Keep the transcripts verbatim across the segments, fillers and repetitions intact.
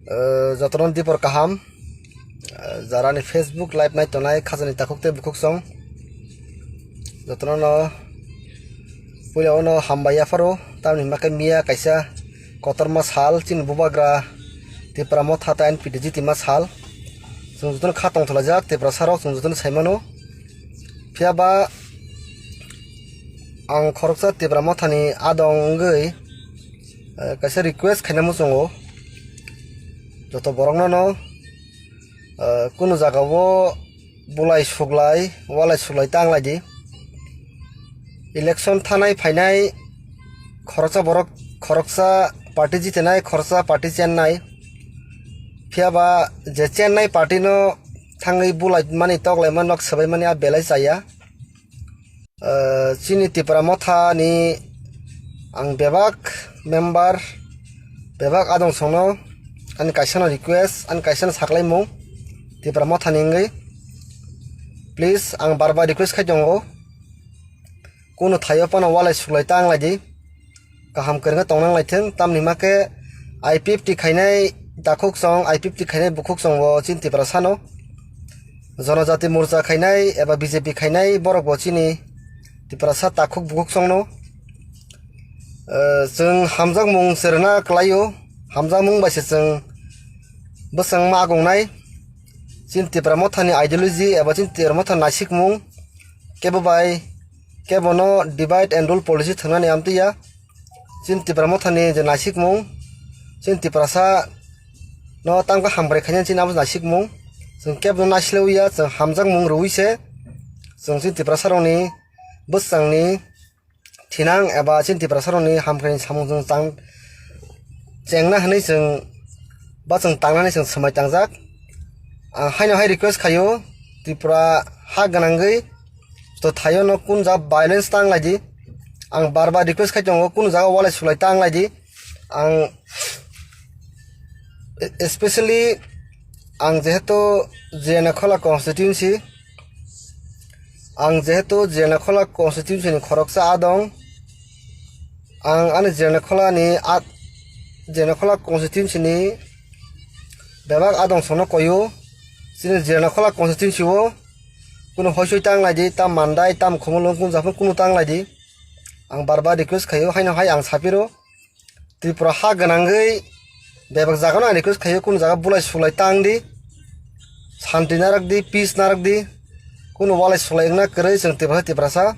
Eh, jotono dipor kaham. Eh, jara ni Facebook live nai tongnai khajani takhuk tei bukhuk song. Jotono no puila ono hambai yapharo, tamni hwnba khe miya kaisa kotorma sal, chini bubagra Tipra Motha ta N P T G tima sal. Chwng jotono kha tongtholaijak Tiprasa rok, chwng jotono saimano. Phiya ba ang khoroksa Tipra Mothani adong wngwi, eh, kaisa request khaina muchungo. Joto borokno no, eh, kunu jagao bulai suglai, walai suglai ta wnglaidi. Election thanai phainai khoroksa borok, khoroksa party jitinai, khoroksa party chennai. Phiya ba je chennai party no thangwi bulai mani, toklai mani, nok swbai mani a belai chaya. Eh, chini Tipra Motha ni ang bebak member, bebak adong songno ani kaisa no request, ani kaisa no saklaimung Tipra Motha ni wngwi. Please, ang bar bar request khai tongo, kunu thaio phano walai suglai ta wnglaidi. Kaham kwrwngkhe tongnang laithwng, tamni hwnba khe I P F T khainai takhuk song, I P F T khainai bukhuk song bo chini Tiprasa no. Jonojati Morcha khainai eba B J P khainai borok bo chini Tiprasa takhuk bukhuk song no. Eh, chwng hamjakmung se rwna kwlaio, hamjakmung bai se chwng bwswng ma agongnai. Chini Tipra Mothani ideology eba chini Tipra Mothani naisikmung kebo bai kebono divide and rule policy thwngnani amtwi ya. Chini Tipra Mothani je naisikmung, chini Tiprasa no tangkha hamkrai khainani chini abo naisikmung. Chwng kebono naisle ya, chwng hamjakmung rwui se chwng chini Tiprasa rokni bwswngni thinang eba chini Tiprasa rokni hamkraini samung chwng chang chengna hwnwi chwng ba chwng tangnani chwng swmai tangjak. Ang haino hai request khaio, Tripura ha gwnangwi to thaio no kun ja violence tang laidi. Ang bar bar request khai tongo, kun jaga walai sulai tang laidi. Ang especially ang jehetu Jiranakhola constituency, ang jehetu Jiranakhola constituency ni khoroksa adong, ang ani Jiranakhola ni a-, Jiranakhola constituency ni bebak adong sono koyo, chini Jiranakhola constituency o kunu hoisoi tang laidi, tam Mandai, tam Khumulwng, kunu japhang kunu tang laidi. Ang bar bar request khaio, haino hai ang sapiro. Tripura ha gwnangwi bebak jagano ang request khaio, kunu jaga bulai sulai tang di, santi narak di, peace narak di, kunu walai sulai wngna kwrwi chwng Tripura, Tiprasa,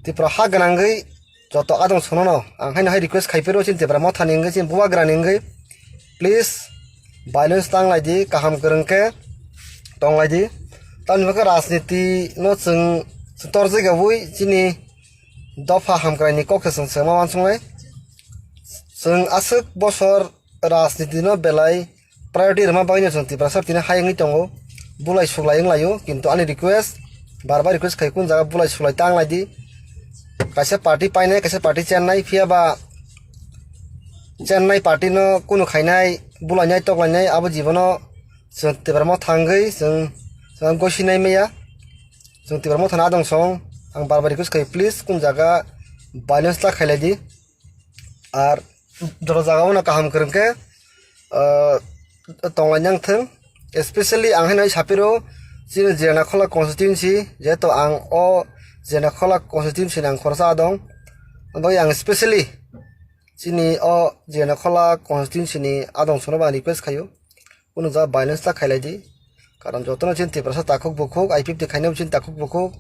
Tripura ha gwnangwi joto adong sonono ang haino hai request khai phiro chini Tipra Mothani wngwi, chini Bubagrani wngwi, please violence tang laidi, kaham kwrwng khe tong laidi. Tamni bagwi rajniti no chwng, chwng torjak yawi chini dopha hamkraini kok se chwng swngma wansuknai. Chwng aswk bosor rajniti no belai priority rwma bagwi no chwng Tiprasa tini hai wngwi tongo, bulai suglai wnglaio, kintu ani request, bar bar request khai kun jaga bulai suglai tang laidi. Kaisa party painai, kaisa party chennai, phiya ba chennai party no kunu khainai, bulainai, toklainai, abo jibono chwng Tipra Motha wngwi chwng, chwng gosinai maya. Chwng Tipra Mothani adong song, ang bar bar request khai, please, kun jaga violence ta khai laidi. Ar joto jaga o no kaham kwrwng khe, ah, tonglainang thwng. Especially ang haino sapiro chini Jiranakhola constituency, jehetu ang o Jiranakhola constituency ni ang khoroksa adong. Aboni bagwi ang specially chini o Jiranakhola constituency ni adong sono bo ang request khaio, kunu jaga violence ta khai laidi. Karon jotono chini Tiprasa takhuk bukhuk, I P F T khainai bo chini takhuk bukhuk,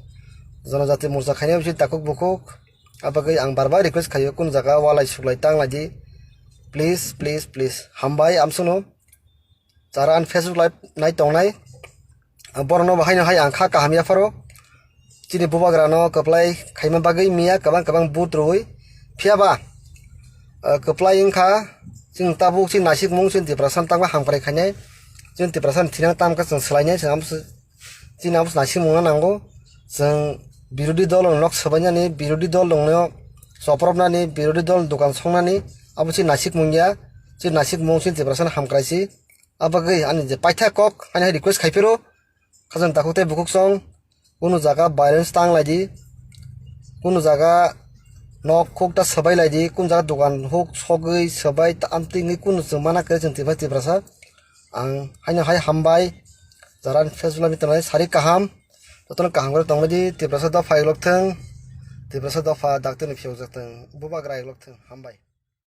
Jonojati Morcha khainai bo chini takhuk bukhuk. Abagwi ang bar bar request khaio, kunu jaga walai suglai tang laidi. Please, please, please. Hambai amsukno. Chara ani Facebook live nai tongnai. Ang borokno bo haino hai ang kha kaham yapharo. Chini Bubagrano kwplai khaima bagwi miya kwbang kwbang vote rwui. Phiya ba, ah, kwplai wngkha chini tabuk chini naisikmung, chini Tiprasa tangma hamkrai khainai. Chini Tiprasa ni thinang tamkha chwng swlainai, chwng amo se, chini amo se naisikmung no nango. Chwng birodhi dol rok nok swbainani, birodhi dol rokno chopropnani, birodhi dol dokan songnani, abo chini naisikmung ya. Chini naisikmung chini Tiprasa ni hamkrai si. Abagwi ani je paitha kok, ani hai request khai phiro, khajang takhuk tei bukhuk song, kunu jaga violence tang laidi, kunu jaga nok huk ta swbai lai di, kun jaga dogan huk sogwi swbai ta amtwi wngwi kun chwng mana kwrwi chwng Tiprasa, Tiprasa. Ang haino hai hambai, jara Facebook lamai tongnai sari kaham, jotono kaham khe tongbai di, Tiprasa dopha eklok thung, Tiprasa dopha dakti ni phiyok jak thung, bubagra eklok thung, hambai.